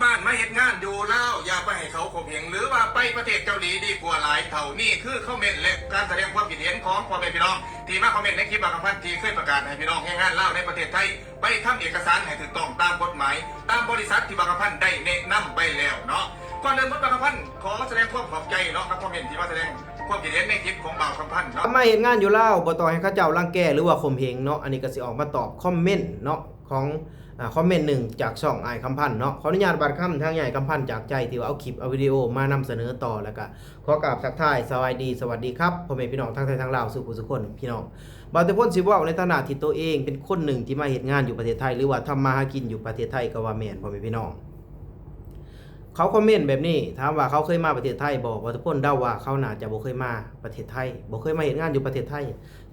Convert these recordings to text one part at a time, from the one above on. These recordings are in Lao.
ບ້ານມາເຮັດງານຢູ່ລາວ ຢ່າໄປໃຫ້ເຂົາຂົ່ມເຫງ ຫຼືວ່າໄປປະເທດເກົາຫຼີດີກວ່າຫຼາຍເທົ່າ. ນີ້ຄືຄອມເມັນ ແລະ ການສະແດງຄວາມຄິດເຫັນຂອງພໍ່ແມ່ພີ່ນ້ອງທີ່ມາຄອມເມັນໃນຄລິບບ່າວຄຳພັນທີ່ເຄີຍປະກາດໃຫ້ພີ່ນ້ອງແຮງງານລາວໃນປະເທດໄທ ໄປທຳເອກະສານໃຫ້ຖືກຕ້ອງຕາມກົດໝາຍ ຕາມບໍລິສັດທີ່ບ່າວຄຳພັນໄດ້ແນະນຳໄປແລ້ວເນາະ. ກ່ອນອື່ນໝົດ ບ່າວຄຳພັນຂໍສະແດງຄວາມຂອບໃຈເນາະ ກັບຄອມເມັນທີ່ມາສະແດງຄວາມຄິດເຫັນໃນຄລິບຂອງບ່າວຄຳພັນເນາະ. ມາເຮັດງານຢູ່ລາວ ບໍ່ຕ້ອງໃຫ້ເຂົາເຈົ້າລັງແກ ຫຼືວ່າຂົ່ມເຫງເນາະ. ອັນນີ້ກໍຊິອອກມາຕອບຄອມເມັນເນາະ ຂອງ ອາ ຄອມເມັນໜຶ່ງຈາກຊ່ອງອ້າຍຄຳພັນເນາະ. ຂໍອະນຸຍາດບາດຄຳທາງອ້າຍຄຳພັນຈາກໃຈ ທີ່ວ່າເອົາຄລິບເອົາວິດີໂອມານຳສະເໜີຕໍ່ ແລ້ວກະຂໍກາບທັກທາຍສະບາຍດີ ສະຫວັດດີຄັບ ພໍ່ແມ່ພີ່ນ້ອງທັງໄທທັງລາວສູ່ຜູ້ສູ່ຄົນ. ພີ່ນ້ອງ ບ່າວແຕ່ພົນຊິເວົ້າໃນຖານະທີ່ໂຕເອງເປັນຄົນໜຶ່ງທີ່ມາເຮັດງານຢູ່ປະເທດໄທ ຫຼືວ່າທຳມາຫາກິນຢູ່ປະເທດໄທກໍວ່າແມ່ນ ພໍ່ແມ່ພີ່ນ້ອງ. ເຂົາຄອມເມັນແບບນີ້ ຖາມວ່າເຂົາເຄີຍມາປະເທດໄທບໍ່? ບ່າວແຕ່ພົນເດົາວ່າເຂົາໜ້າຈະບໍ່ເຄີຍມາປະເທດໄທ ບໍ່ເຄີຍມາເຮັດງານຢູ່ປະເທດໄທ.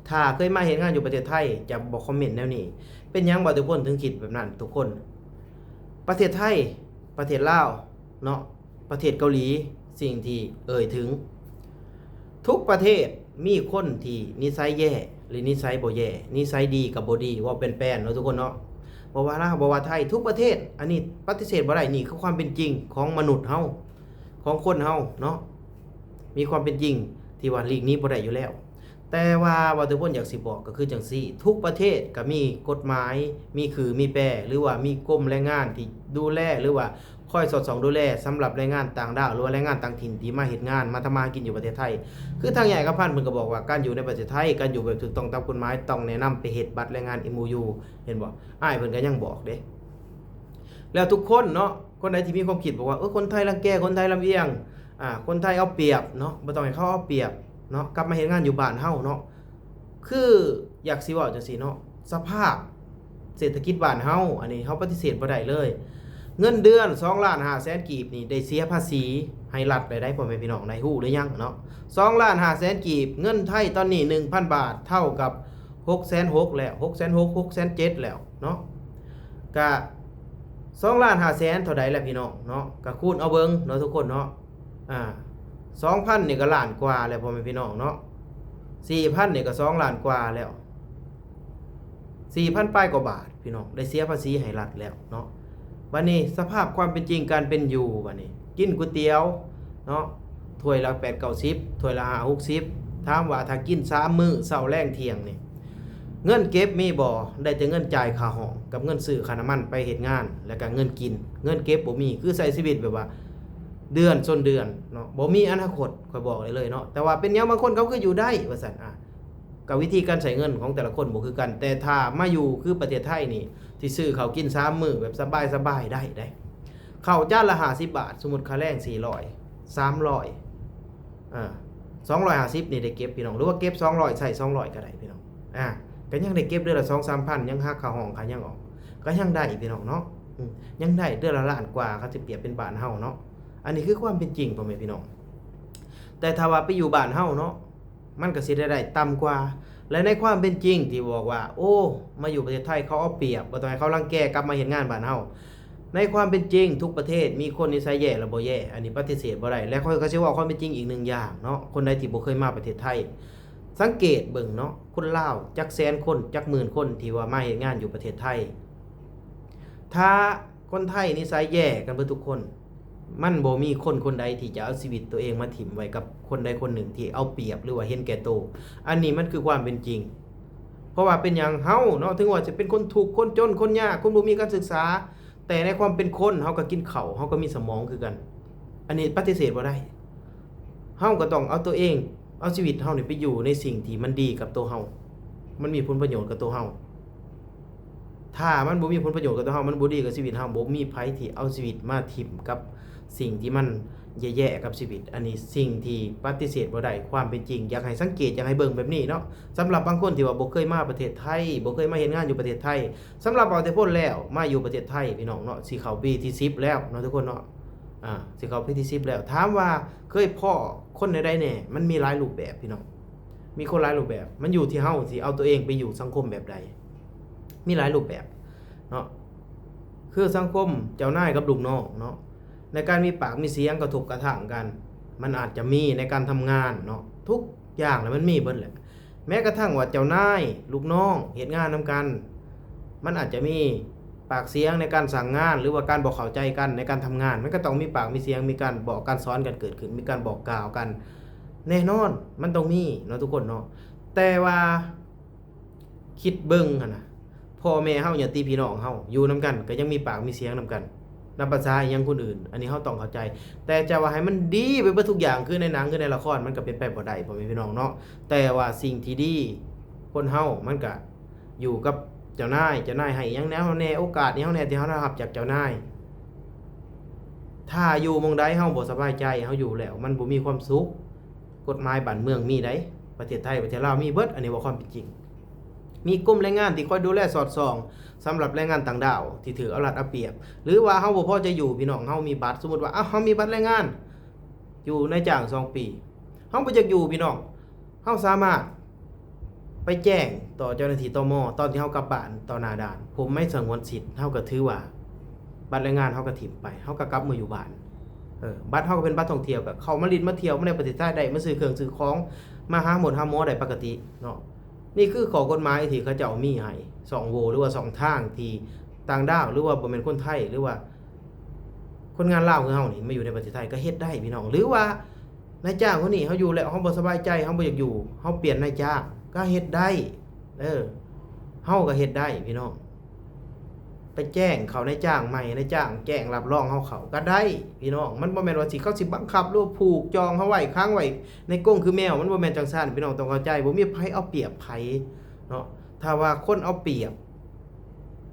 ຖ້າເຄີຍມາເຮັດງານຢູ່ປະເທດໄທ ຈະບໍ່ຄອມເມັນແນວນີ້. ເປັນຫຍັງບ່າວແຕ່ພົນເຖິງຄິດແບບນັ້ນທຸກຄົນ? ປະເທດໄທ ປະເທດລາວເນາະ ປະເທດເກົາຫຼີ ສິ່ງທີ່ເອີ່ຍເຖິງ ທຸກປະເທດມີຄົນທີ່ນິໄສແຍ່ ຫຼື ນິໄສບໍ່ແຍ່ ນິໄສດີກັບບໍ່ດີ ເວົ້າແປນໆເນາະທຸກຄົນເນາະ. ບໍ່ວ່າລາວ ບໍ່ວ່າໄທ ທຸກປະເທດ ອັນນີ້ປະຕິເສດບໍ່ໄດ້ ນີ້ຄືຄວາມເປັນຈິງຂອງມະນຸດເຮົາ ຂອງຄົນເຮົາເນາະ ມີຄວາມເປັນຈິງທີ່ວ່າຫຼີກໜີບໍ່ໄດ້ຢູ່ແລ້ວ. ແຕ່ວ່າບ່າວແຕ່ພົນຢາກຊິບອກກໍຄືຈັ່ງຊີ້ ທຸກປະເທດກໍມີກົດໝາຍ ມີຂື່ມີແປ ຫຼືວ່າມີກົມແຮງງານທີ່ດູແລ ຫຼືວ່າຄອຍສອດສ່ອງດູແລສຳລັບແຮງງານຕ່າງດ້າວ ຫຼືວ່າແຮງງານຕ່າງຖິ່ນທີ່ມາເຮັດງານ ມາທຳມາຫາກິນຢູ່ປະເທດໄທ. ຄືທາງອ້າຍຄຳພັນເພິ່ນກໍບອກວ່າ ການຢູ່ໃນປະເທດໄທ ການຢູ່ແບບຖືກຕ້ອງຕາມກົດໝາຍ ຕ້ອງແນະນຳໄປເຮັດບັດແຮງງານ ເອັມໂອຢູ ເຫັນບໍ່? ອ້າຍເພິ່ນກໍຍັງບອກເດ້. ແລ້ວທຸກຄົນເນາະ ຄົນໃດທີ່ມີຄວາມຄິດບອກວ່າ ເອີ ຄົນໄທລັງແກ ຄົນໄທລຳອຽງ ອາ ຄົນໄທເອົາປຽບເນາະ ບໍ່ຕ້ອງໃຫ້ເຂົາເອົາປຽບເນາະ ກັບມາເຮັດງານຢູ່ບ້ານເຮົາເນາະ. ຄືຢາກຊິເວົ້າຈັ່ງຊີ້ເນາະ ສະພາບເສດຖະກິດບ້ານເຮົາ ອັນນີ້ເຮົາປະຕິເສດບໍ່ໄດ້ເລີຍ. ເງິນເດືອນສອງລ້ານຫ້າແສນກີບນີ້ ໄດ້ເສຍພາສີໃຫ້ລັດໄດ້ໃດ໋ ພໍ່ແມ່ພີ່ນ້ອງ ໄດ້ຮູ້ຫຼືຍັງເນາະ? ສອງລ້ານຫ້າແສນກີບ ເງິນໄທຕອນນີ້ໜຶ່ງພັນບາດ ເທົ່າກັບຫົກແສນຫົກແລ້ວ ຫົກແສນຫົກ ຫົກແສນເຈັດແລ້ວເນາະ. ກະສອງລ້ານຫ້າແສນເທົ່າໃດລະພີ່ນ້ອງເນາະ? ກະຄູນເອົາເບິ່ງເນາະທຸກຄົນເນາະ. ອາ ສອງພັນນີ້ກໍລ້ານກວ່າແລ້ວ ພໍ່ແມ່ພີ່ນ້ອງເນາະ. ສີ່ພັນນີ້ກໍສອງລ້ານກວ່າແລ້ວ ສີ່ພັນປາຍກວ່າບາດ ພີ່ນ້ອງ ໄດ້ເສຍພາສີໃຫ້ລັດແລ້ວເນາະ. ບັດນີ້ສະພາບຄວາມເປັນຈິງການເປັນຢູ່ ບັດນີ້ກິນກ໋ວຍຕຽວເນາະ ຖ້ວຍລະແປດເກົ້າສິບ ຖ້ວຍລະຫ້າຫົກສິບ ຖາມວ່າຖ້າກິນສາມມື້ ເຊົ້າ ແລງ ທ່ຽງນີ້ ເງິນເກັບມີບໍ່? ໄດ້ແຕ່ເງິນຈ່າຍຄ່າຫ້ອງກັບເງິນຊື້ຄ່ານ້ຳມັນໄປເຮັດງານ ແລ້ວກະເງິນກິນ ເງິນເກັບບໍ່ມີ ຄືໃຊ້ຊີວິດແບບວ່າເດືອນຊົນເດືອນເນາະ ບໍ່ມີອະນາຄົດ ຂ້ອຍບອກໄດ້ເລີຍເນາະ. ແຕ່ວ່າເປັນຫຍັງບາງຄົນເຂົາຄືຢູ່ໄດ້ວ່າຊັ້ນ ອາ ກໍວິທີການໃຊ້ເງິນຂອງແຕ່ລະຄົນບໍ່ຄືກັນ. ແຕ່ຖ້າມາຢູ່ຄືປະເທດໄທນີ້ ທີ່ຊື້ເຂົ້າກິນສາມມື້ແບບສະບາຍໆ ໄດ້ ໄດ້ ເຂົ້າຈານລະຫ້າສິບບາດ ສົມມຸດຄ່າແລງສີ່ຮ້ອຍ ສາມຮ້ອຍ ເອີ ສອງຮ້ອຍຫ້າສິບນີ້ໄດ້ເກັບ ພີ່ນ້ອງ ຫຼືວ່າເກັບສອງຮ້ອຍ ໃຊ້ສອງຮ້ອຍກໍໄດ້ ພີ່ນ້ອງ. ອາ ກໍຍັງໄດ້ເກັບເດືອນລະສອງສາມພັນ ຍັງຫັກຄ່າຫ້ອງຄ່າຫຍັງອອກ ກໍຍັງໄດ້ ພີ່ນ້ອງເນາະ. ອືມ ຍັງໄດ້ເດືອນລະລ້ານກວ່າ ຄັນຊິປຽບເປັນບ້ານເຮົາເນາະ. ອັນນີ້ຄືຄວາມເປັນຈິງ ພໍ່ແມ່ພີ່ນ້ອງ. ແຕ່ຖ້າວ່າໄປຢູ່ບ້ານເຮົາເນາະ ມັນກໍຊິໄດ້ ໄດ້ຕ່ຳກວ່າ. ແລະ ໃນຄວາມເປັນຈິງທີ່ບອກວ່າ ໂອ້ ມາຢູ່ປະເທດໄທເຂົາເອົາປຽບ ບໍ່ຕ້ອງໃຫ້ເຂົາລັງແກ ກັບມາເຮັດງານບ້ານເຮົາ. ໃນຄວາມເປັນຈິງ ທຸກປະເທດມີຄົນນິໄສແຍ່ ແລະ ບໍ່ແຍ່ ອັນນີ້ປະຕິເສດບໍ່ໄດ້. ແລະ ຂ້ອຍກໍຊິເວົ້າຄວາມເປັນຈິງອີກໜຶ່ງຢ່າງເນາະ ຄົນໃດທີ່ບໍ່ເຄີຍມາປະເທດໄທ ສັງເກດເບິ່ງເນາະ ຄົນລາວຈັກແສນຄົນ ຈັກໝື່ນຄົນທີ່ວ່າມາເຮັດງານຢູ່ປະເທດໄທ ຖ້າຄົນໄທນິໄສແຍ່ກັນເບິດທຸກຄົນ ມັນບໍ່ມີຄົນຄົນໃດທີ່ຈະເອົາຊີວິດຕົວເອງມາຖິ້ມໄວ້ກັບຄົນໃດຄົນໜຶ່ງທີ່ເອົາປຽບ ຫຼືວ່າເຫັນແກ່ໂຕ. ອັນນີ້ມັນຄືຄວາມເປັນຈິງ. ເພາະວ່າເປັນຫຍັງເຮົາເນາະ ເຖິງວ່າຈະເປັນຄົນທຸກ ຄົນຈົນ ຄົນຍາກ ຄົນບໍ່ມີການສຶກສາ ແຕ່ໃນຄວາມເປັນຄົນ ເຮົາກໍກິນເຂົ້າ ເຮົາກໍມີສະໝອງຄືກັນ. ອັນນີ້ປະຕິເສດບໍ່ໄດ້. ເຮົາກໍຕ້ອງເອົາຕົວເອງ ເອົາຊີວິດເຮົານີ້ໄປຢູ່ໃນສິ່ງທີ່ມັນດີກັບຕົວເຮົາ ມັນມີຜົນປະໂຫຍດກັບຕົວເຮົາ. ຖ້າມັນບໍ່ມີຜົນປະໂຫຍດກັບຕົວເຮົາ ມັນບໍ່ດີກັບຊີວິດເຮົາ ບໍ່ມີໃຜທີ່ເອົາຊີວິດມາຖິ້ມກັບສິ່ງທີ່ມັນແຍ່ໆກັບຊີວິດ. ອັນນີ້ສິ່ງທີ່ປະຕິເສດບໍ່ໄດ້ ຄວາມເປັນຈິງ. ຢາກໃຫ້ສັງເກດ ຢາກໃຫ້ເບິ່ງແບບນີ້ເນາະ. ສຳລັບບາງຄົນທີ່ວ່າບໍ່ເຄີຍມາປະເທດໄທ ບໍ່ເຄີຍມາເຮັດງານຢູ່ປະເທດໄທ ສຳລັບບ່າວແຕ່ພົນແລ້ວ ມາຢູ່ປະເທດໄທ ພີ່ນ້ອງເນາະ ຊິເຂົ້າປີທີສິບແລ້ວເນາະ ທຸກຄົນເນາະ. ອາ ຊິເຂົ້າປີທີສິບແລ້ວ ຖາມວ່າເຄີຍພໍ້ຄົນແນວໃດແດ່? ມັນມີຫຼາຍຮູບແບບ ພີ່ນ້ອງ ມີຄົນຫຼາຍຮູບແບບ. ມັນຢູ່ທີ່ເຮົາຊິເອົາຕົວເອງໄປຢູ່ສັງຄົມແບບໃດ ມີຫຼາຍຮູບແບບເນາະ. ຄືສັງຄົມເຈົ້ານາຍກັບລູກນ້ອງເນາະ ໃນການມີປາກມີສຽງກະທົບກະທັ່ງກັນ ມັນອາດຈະມີໃນການທຳງານເນາະ ທຸກຢ່າງລະມັນມີເບິດແຫຼະ. ແມ້ກະທັ່ງວ່າເຈົ້ານາຍລູກນ້ອງເຮັດງານນຳກັນ ມັນອາດຈະມີ ປາກສຽງໃນການສ້າງງານ ຫຼືວ່າການບໍ່ເຂົ້າໃຈກັນໃນການທຳງານ ມັນກໍຕ້ອງມີປາກມີສຽງ ມີການບອກການສອນກັນເກີດຂຶ້ນ ມີການບອກກ່າວກັນ ແນ່ນອນ ມັນຕ້ອງມີເນາະທຸກຄົນເນາະ. ແຕ່ວ່າຄິດເບິ່ງຫັ້ນນະ ພໍ່ແມ່ເຮົາ ຍາດຕິພີ່ນ້ອງເຮົາ ຢູ່ນຳກັນກໍຍັງມີປາກມີສຽງນຳກັນ ນັບພາສາອີ່ຫຍັງຄົນອື່ນ ອັນນີ້ເຮົາຕ້ອງເຂົ້າໃຈ. ແຕ່ຈະວ່າໃຫ້ມັນດີໄປເບິດທຸກຢ່າງ ຄືໃນໜັງ ຄືໃນລະຄອນ ມັນກໍເປັນໄປບໍ່ໄດ້ ພໍ່ແມ່ພີ່ນ້ອງເນາະ. ແຕ່ວ່າສິ່ງທີ່ດີ ຄົນເຮົາມັນກະຢູ່ກັບເຈົ້ານາຍ ເຈົ້ານາຍໃຫ້ຫຍັງແນວແດ່ ໂອກາດຫຍັງແດ່ທີ່ເຮົາໄດ້ຮັບຈາກເຈົ້ານາຍ. ຖ້າຢູ່ໝ່ອງໃດເຮົາບໍ່ສະບາຍໃຈ ເຮົາຢູ່ແລ້ວມັນບໍ່ມີຄວາມສຸກ. ກົດໝາຍບ້ານເມືອງມີໃດ໋ ປະເທດໄທ ປະເທດລາວມີເບິດ ອັນນີ້ເວົ້າຄວາມເປັນຈິງ. ມີກົມແຮງງານທີ່ຄອຍດູແລສອດສ່ອງ ສຳລັບແຮງງານຕ່າງດ້າວທີ່ຖືກເອົາລັດເອົາປຽບ ຫຼືວ່າເຮົາບໍ່ພໍໃຈຢູ່ ພີ່ນ້ອງ ເຮົາມີບັດ ສົມມຸດວ່າ ເອົາ ເຮົາມີບັດແຮງງານ ຢູ່ນາຍຈ້າງສອງປີ ເຮົາບໍ່ຢາກຢູ່ ພີ່ນ້ອງ ເຮົາສາມາດໄປແຈ້ງຕໍ່ເຈົ້າໜ້າທີ່ ຕມ ຕອນທີ່ເຮົາກັບບ້ານຕໍ່ໜ້າດ່ານ ຜົມໄມ້ສະຫງວນສິດ ເຮົາກໍຖືວ່າບັດແຮງງານເຮົາກໍຖິ້ມໄປ ເຮົາກໍກັບເມືອຢູ່ບ້ານ. ເອີ ບັດເຮົາກໍເປັນບັດທ່ອງທ່ຽວ ກໍເຂົ້າມາຫຼິ້ນມາທ່ຽວມາໃນປະເທດໄທໄດ້ ມາຊື້ເຄື່ອງຊື້ຂອງ ມາຫາໝົດຫາໝໍໄດ້ປົກກະຕິເນາະ. ນີ້ຄືຂໍ້ກົດໝາຍທີ່ເຂົາເຈົ້າມີໃຫ້ ຊ່ອງໂຫວ່ ຫຼືວ່າຊ່ອງທາງທີ່ຕ່າງດ້າວ ຫຼືວ່າບໍ່ແມ່ນຄົນໄທ ຫຼືວ່າ ຄົນງານລາວຄືເຮົານີ້ມາຢູ່ໃນປະເທດໄທກໍເຮັດໄດ້ພີ່ນ້ອງ ຫຼືວ່ານາຍຈ້າງຄົນນີ້ເຮົາຢູ່ແລ້ວເຮົາບໍ່ສະບາຍໃຈ ເຮົາບໍ່ຢາກຢູ່ ເຮົາປ່ຽນນາຍຈ້າງກໍເຮັດໄດ້. ເອີ ເຮົາກໍເຮັດໄດ້ພີ່ນ້ອງ ໄປແຈ້ງເຂົ້ານາຍຈ້າງໃໝ່ ນາຍຈ້າງແຈ້ງຮັບຮອງເຮົາເຂົ້າກໍໄດ້ພີ່ນ້ອງ. ມັນບໍ່ແມ່ນວ່າຊິ ເຂົາຊິບັງຄັບ ຫຼືວ່າຜູກຈອງເຮົາໄວ້ ຂັງໄວ້ໃນກົງຄືແມວ ມັນບໍ່ແມ່ນຈັ່ງຊັ້ນ ພີ່ນ້ອງຕ້ອງເຂົ້າໃຈ. ບໍ່ມີໃຜເອົາປຽບໃຜເນາະ ຖ້າວ່າຄົນເອົາປຽບ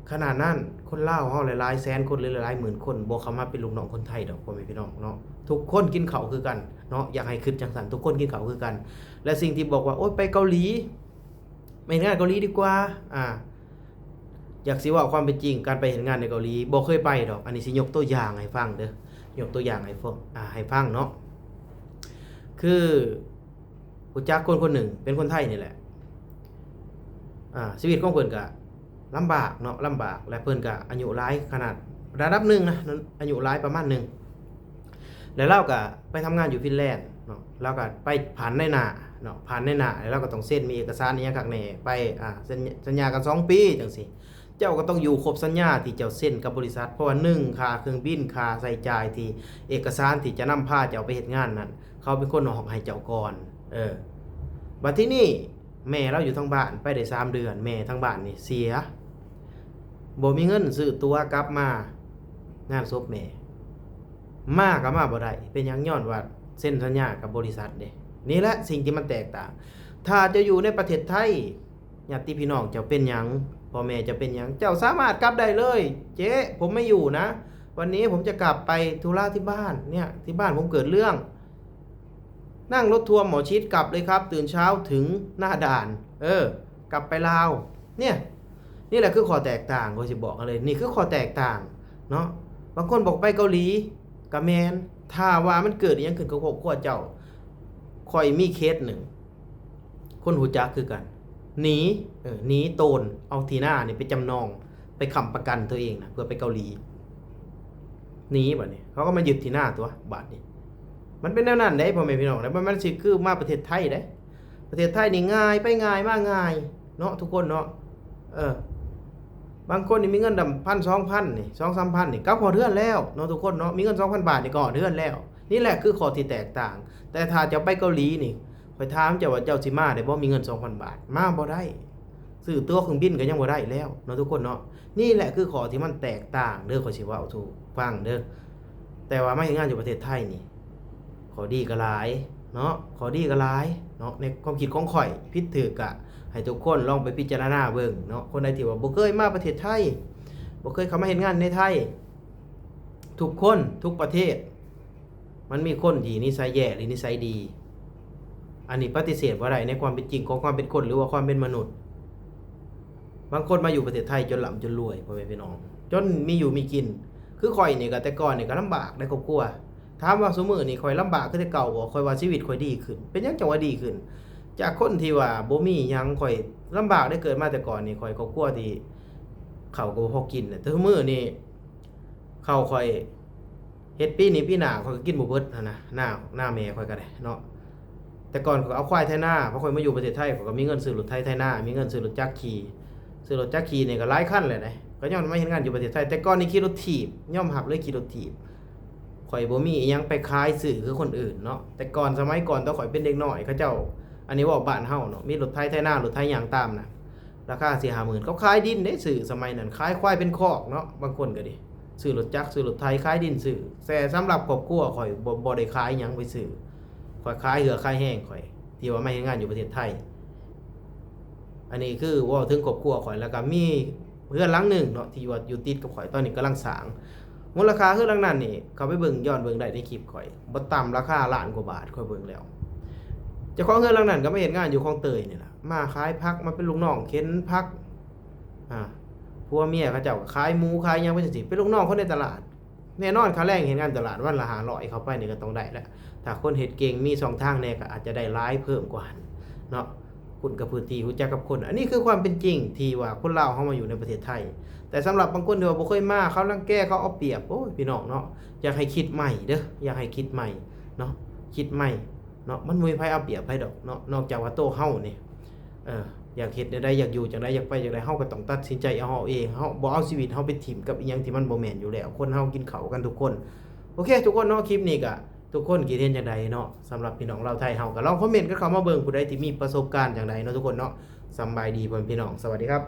ຂະໜາດນັ້ນ ຄົນລາວເຮົາຫຼາຍໆແສນຄົນ ຫຼື ຫຼາຍໆໝື່ນຄົນ ບໍ່ເຂົ້າມາເປັນລູກນ້ອງຄົນໄທດອກ ພໍ່ແມ່ພີ່ນ້ອງເນາະ. ທຸກຄົນກິນເຂົ້າຄືກັນເນາະ ຢາກໃຫ້ຄິດຈັ່ງຊັ້ນ ທຸກຄົນກິນເຂົ້າຄືກັນ. ແລະ ສິ່ງທີ່ບອກວ່າ ໂອ້ຍ ໄປເກົາຫຼີ ໄປເຮັດງານເກົາຫຼີດີກວ່າ ອາ ຢາກຊິເວົ້າຄວາມເປັນຈິງ ການໄປເຮັດງານໃນເກົາຫຼີ ບໍ່ເຄີຍໄປດອກ. ອັນນີ້ຊິຍົກຕົວຢ່າງໃຫ້ຟັງເດີ ຍົກຕົວຢ່າງໃຫ້ຟັງ ອາ ໃຫ້ຟັງເນາະ ຄື ຮູ້ຈັກຄົນຄົນໜຶ່ງເປັນຄົນໄທນີ້ແຫຼະ ອາ ຊີວິດຂອງເພິ່ນກະລຳບາກເນາະ ລຳບາກ ແລະ ເພິ່ນກະອາຍຸຫຼາຍຂະໜາດລະດັບໜຶ່ງນະ ອາຍຸຫຼາຍປະມານໜຶ່ງ ແລະ ລາວກະໄປທຳງານຢູ່ຟິນແລນເນາະ ລາວກະໄປຜ່ານນາຍໜ້າເນາະ ຜ່ານນາຍໜ້າ ແລ້ວລາວກະຕ້ອງເຊັນມີເອກະສານອີ່ຫຍັງຄັກແນ່ ໄປ ອາ ສັນ ສັນຍາກັນສອງປີຈັ່ງຊີ້. ເຈົ້າກໍຕ້ອງຢູ່ຄົບສັນຍາທີ່ເຈົ້າເຊັນກັບບໍລິສັດ ເພາະວ່າ ໜຶ່ງ ຄ່າເຄື່ອງບິນ ຄ່າໃຊ້ຈ່າຍທີ່ເອກະສານທີ່ຈະນຳພາເຈົ້າໄປເຮັດງານນັ້ນ ເຂົາເປັນຄົນອອກໃຫ້ເຈົ້າກ່ອນ. ເອີ ບັດທີນີ້ແມ່ລາວຢູ່ທາງບ້ານໄປໄດ້ສາມເດືອນ ແມ່ທາງບ້ານນີ້ເສຍ ບໍ່ມີເງິນຊື້ຕົ໋ວກັບມາງານສົບແມ່ ມາກໍມາບໍ່ໄດ້. ເປັນຫຍັງ? ຍ້ອນວ່າເຊັນສັນຍາກັບບໍລິສັດເດ້. ນີ້ແຫຼະສິ່ງທີ່ມັນແຕກຕ່າງ. ຖ້າເຈົ້າຢູ່ໃນປະເທດໄທ ຍາດຕິພີ່ນ້ອງເຈົ້າເປັນຫຍັງ ພໍ່ແມ່ເຈົ້າເປັນຫຍັງ ເຈົ້າສາມາດກັບໄດ້ເລີຍ ເຈ ຜົມໄມ່ຢູ່ນະ ວັນນີ້ຜົມຈະກັບໄປທຸລາທີ່ບ້ານ ເນຍ ທີ່ບ້ານຜົມເກີດເລື່ອງ ນັ່ງລົດທົວໝໍຊິດກັບເລີຍຄັບ ຕື່ນເຊົ້າເຖິງໜ້າດ່ານ ເອີ ກັບໄປລາວ ເນຍ. ນີ້ແຫຼະຄືຂໍ້ແຕກຕ່າງ ຂ້ອຍຊິບອກໃຫ້ເລີຍ ນີ້ຄືຂໍ້ແຕກຕ່າງເນາະ. ບາງຄົນບອກໄປເກົາຫຼີ ກະແມ່ນ ຖ້າວ່າມັນເກີດອີ່ຫຍັງຂຶ້ນກັບຄອບຄົວເຈົ້າ ຂ້ອຍມີເຄສໜຶ່ງ ຄົນຮູ້ຈັກຄືກັນ ໜີ ເອີ ໜີໂຕນ ເອົາທີ່ນານີ້ໄປຈຳນອງ ໄປຄ້ຳປະກັນຕົວເອງນະ ເພື່ອໄປເກົາຫຼີ ໜີບາດນີ້ ເຂົາກໍມາຍຶດທີ່ນາຕົວະ ບາດນີ້. ມັນເປັນແນວນັ້ນເດ້ ພໍ່ແມ່ພີ່ນ້ອງເດ້ ມັນ ມັນຊິຄືມາປະເທດໄທເດ້. ປະເທດໄທນີ້ງ່າຍໄປງ່າຍມາງ່າຍເນາະ ທຸກຄົນເນາະ. ເອີ ບາງຄົນນີ້ມີເງິນດຳພັນສອງພັນນີ້ ສອງສາມພັນນີ້ ກັບຮອດເຮືອນແລ້ວເນາະ ທຸກຄົນເນາະ. ມີເງິນສອງພັນບາດນີ້ກໍຮອດເຮືອນແລ້ວ. ນີ້ແຫຼະຄືຂໍ້ທີ່ແຕກຕ່າງ. ແຕ່ຖ້າເຈົ້າໄປເກົາຫຼີນີ້ ຂ້ອຍຖາມເຈົ້າວ່າເຈົ້າຊິມາໄດ້ບໍ່ ມີເງິນສອງພັນບາດ? ມາບໍ່ໄດ້. ຊື້ຕົ໋ວເຄື່ອງບິນກໍຍັງບໍ່ໄດ້ແລ້ວເນາະ ທຸກຄົນເນາະ. ນີ້ແຫຼະຄືຂໍ້ທີ່ມັນແຕກຕ່າງເດີ ຂ້ອຍຊິເວົ້າສູ່ຟັງເດີ. ແຕ່ວ່າມາເຮັດງານຢູ່ປະເທດໄທນີ້ ຂໍ້ດີກໍຫຼາຍເນາະ ຂໍ້ດີກໍຫຼາຍເນາະ ໃນຄວາມຄິດຂອງຂ້ອຍ. ຜິດຖືກກະໃຫ້ທຸກຄົນລອງໄປພິຈາລະນາເບິ່ງເນາະ. ຄົນໃດທີ່ວ່າບໍ່ເຄີຍມາປະເທດໄທ ບໍ່ເຄີຍເຂົ້າມາເຮັດງານໃນໄທ ທຸກຄົນ ທຸກປະເທດ ມັນມີຄົນທີ່ນິໄສແຍ່ ຫຼື ນິໄສດີ. ອັນນີ້ປະຕິເສດບໍ່ໄດ້ໃນຄວາມເປັນຈິງຂອງຄວາມເປັນຄົນ ຫຼືວ່າຄວາມເປັນມະນຸດ. ບາງຄົນມາຢູ່ປະເທດໄທຈົນລ່ຳຈົນລວຍ ພໍ່ແມ່ພີ່ນ້ອງ ຈົນມີຢູ່ມີກິນ. ຄືຂ້ອຍນີ້ກໍ ແຕ່ກ່ອນນີ້ກໍລຳບາກໃນຄອບຄົວ. ຖາມວ່າຊຸມື້ນີ້ຂ້ອຍລຳບາກຄືແຕ່ເກົ່າບໍ່? ຂ້ອຍວ່າຊີວິດຂ້ອຍດີຂຶ້ນ. ເປັນຫຍັງຈັ່ງວ່າດີຂຶ້ນ? ຈາກຄົນທີ່ວ່າບໍ່ມີຫຍັງ ຂ້ອຍລຳບາກໄດ້ ເກີດມາແຕ່ກ່ອນນີ້ ຂ້ອຍຄອບຄົວທີ່ເຂົ້າກໍບໍ່ພໍກິນ. ແຕ່ຊຸມື້ນີ້ເຂົ້າຂ້ອຍ ເຮັດປີນີ້ປີໜ້າຂ້ອຍກໍກິນບໍ່ເບິດຫັ້ນນະ ນາ ນາແມ່ຂ້ອຍກໍໄດ້ເນາະ. ແຕ່ກ່ອນຂ້ອຍກໍເອົາຄວາຍໄຖນາ ພໍຂ້ອຍມາຢູ່ປະເທດໄທ ຂ້ອຍກໍມີເງິນຊື້ລົດໄຖໄຖນາ ມີເງິນຊື້ລົດຈັກຂີ່. ຊື້ລົດຈັກຂີ່ນີ້ກໍຫຼາຍຄັນແລ້ວເດ້. ກໍຍ້ອນມາເຮັດງານຢູ່ປະເທດໄທ. ແຕ່ກ່ອນນີ້ຂີ່ລົດຖີບ, ຍອມຮັບເລີຍ, ຂີ່ລົດຖີບ. ຂ້ອຍບໍ່ມີອີ່ຫຍັງໄປຂາຍຊື້ຄືຄົນອື່ນເນາະ. ແຕ່ກ່ອນ, ສະໄໝກ່ອນ ຕອນຂ້ອຍເປັນເດັກນ້ອຍ, ເຂົາເຈົ້າ, ອັນນີ້ເວົ້າບ້ານເຮົາເນາະ, ມີລົດໄຖໄຖນາ, ລົດໄຖຫຍັງຕາມນະ, ລາຄາສີ່ຫ້າໝື່ນ. ເຂົາຂາຍດິນເດ້, ຊື້ສະໄໝນັ້ນຂາຍຄວາຍເປັນຄອກເນາະ, ບາງຄົນກໍດີ, ຊື້ລົດຈັກ, ຊື້ລົດໄຖ, ຂາຍດິນ, ຊື້. ແຕ່ສຳລັບຄອບຄົວຂ້ອຍ ບໍ່, ບໍ່ໄດ້ຂາຍຫຍັງໄປຊື້. ຂ້ອຍຂາຍເຫື່ອຂາຍແຮງຂ້ອຍ ທີ່ວ່າມາເຮັດງານຢູ່ປະເທດໄທ. ອັນນີ້ຄືເວົ້າເຖິງຄອບຄົວຂ້ອຍ, ແລ້ວກໍມີເຮືອນຫຼັງໜຶ່ງເນາະ ທີ່ວ່າຢູ່ຕິດກັບຂ້ອຍ, ຕອນນີ້ກຳລັງສ້າງ. ມູນລະຄ່າເຮືອນຫຼັງນັ້ນນີ້ ເຂົ້າໄປເບິ່ງ, ຍ້ອນເບິ່ງໄດ້ໃນຄລິບຂ້ອຍ, ບໍ່ຕ່ຳລາຄາລ້ານກວ່າບາດ, ຂ້ອຍເບິ່ງແລ້ວ. ເຈົ້າຂອງເຮືອນຫຼັງນັ້ນກໍມາເຮັດງານຢູ່ຄອງເຕີຍນີ້ລະ, ມາຂາຍຜັກ, ມາເປັນລູກນ້ອງເຂັນຜັກ. ອາ, ຜົວເມຍເຂົາເຈົ້າກໍຂາຍໝູ, ຂາຍຫຍັງໄປຈັ່ງຊີ້, ເປັນລູກນ້ອງຄົນໃນຕະຫຼາດ. ແນ່ນອນ ຄ່າແຮງເຮັດງານຕະຫຼາດວັນລະຫ້າຮ້ອຍ ເຂົ້າໄປນີ້ກໍຕ້ອງໄດ້ແຫຼະ. ຖ້າຄົນເຮັດເກັ່ງ, ມີຊ່ອງທາງແດ່, ກໍອາດຈະໄດ້ຫຼາຍເພີ່ມກວ່າຫັ້ນເນາະ. ຄຸ້ນກັບພື້ນທີ່, ຮູ້ຈັກກັບຄົນ. ອັນນີ້ຄືຄວາມເປັນຈິງທີ່ວ່າຄົນລາວເຮົາມາຢູ່ໃນປະເທດໄທ. ແຕ່ສຳລັບບາງຄົນທີ່ວ່າບໍ່ເຄີຍມາ, ເຂົາລັງແກ, ເຂົາເອົາປຽບ, ໂອ້ຍ ພີ່ນ້ອງເນາະ, ຢາກໃຫ້ຄິດໃໝ່ເດີ້, ຢາກໃຫ້ຄິດໃໝ່ເນາະ, ຄິດໃໝ່ເນາະ. ມັນບໍ່ມີໃຜເອົາປຽບໃຜດອກເນາະ, ນອກຈາກວ່າໂຕເຮົານີ້ ເອີ ຢາກເຮັດແນວໃດ, ຢາກຢູ່ຈັ່ງໃດ, ຢາກໄປຈັ່ງໃດ, ເຮົາກໍຕ້ອງຕັດສິນໃຈເອົາເຮົາເອງ. ເຮົາບໍ່ເອົາຊີວິດເຮົາໄປຖິ້ມກັບອີ່ຫຍັງທີ່ມັນບໍ່ແມ່ນຢູ່ແລ້ວ. ຄົນເຮົາກິນເຂົ້າກັນທຸກຄົນ. ໂອເຄ ທຸກຄົນເນາະ, ຄລິບນີ້ກະທຸກຄົນຄິດເຫັນຈັ່ງໃດເນາະ? ສຳລັບພີ່ນ້ອງລາວໄທເຮົາກະລອງຄອມເມັນກັນເຂົ້າມາເບິ່ງ, ຜູ້ໃດທີ່ມີປະສົບການຈັ່ງໃດເນາະ ທຸກຄົນເນາະ. ສຳບາຍດີພໍ່ແມ່ພີ່ນ້ອງ, ສະຫວັດດີຄັບ.